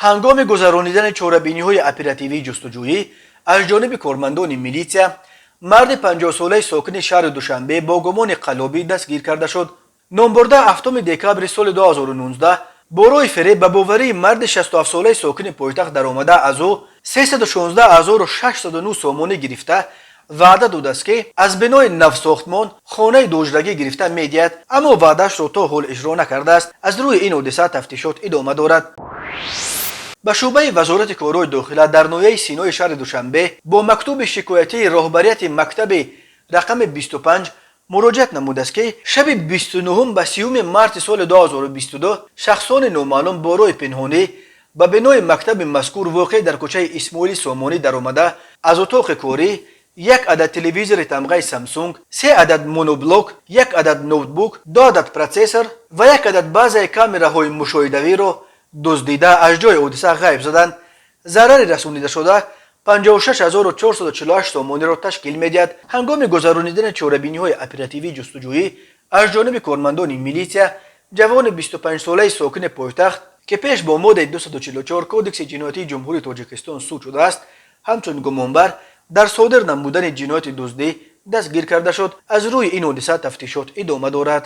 Ҳангоми гузаронидани чорабиниҳои оперативии ҷустуҷӯӣ аз ҷониби кормандони милитсия марди 50-солаи сокини шаҳри Душанбе бо гумони қаллобӣ дастгир карда шуд. Номбурда 7 декабри соли 2019 бо роҳи фиреб ба боварии марди 67-солаи сокини пойтахт даромада, аз ӯ 316 609 сомонӣ гирифта, ваъда додааст, ки аз бинои навсохтмон хонаи дуҳуҷрагӣ гирифта медиҳад, аммо ваъдаашро то ҳол иҷро накардааст. Аз рӯи ин ҳодиса тафтишот идома дорад. Ба шӯъбаи Вазорати корҳои дохила дар ноҳияи Синои шаҳри Душанбе бо мактуби шикоятии роҳбарияти мактаби рақами 25 муроҷиат намудааст, ки шаби 29 ба 30 марти соли 2022 шахсони номаълум бо роҳи пинҳонӣ ба бинои мактаби мазкур, воқеъ дар кӯчаи Исмоили Сомонӣ, даромада, аз утоқи корӣ як адад телевизори тамғаи «Самсунг», се адад моноблок, як адад ноутбук, ду адад протсессор ва як адад базаи камераҳои мушоҳидавиро дуздида, аз ҷои ҳодиса ғайб заданд. Зарари расонидашуда 56 448 сомониро ташкил медиҳад. Ҳангоми гузаронидани чорабиниҳои оперативии ҷустуҷӯӣ аз ҷониби кормандони милитсия ҷавони 25-солаи сокини пойтахт, ки пеш бо моддаи 244 Кодекси ҷиноятии Ҷумҳурии Тоҷикистон суд шудааст, ҳамчун гумонбар дар содир намудани ҷинояти дуздӣ дастгир карда шуд. Аз рӯи ин ҳодиса тафтишот идома дорад.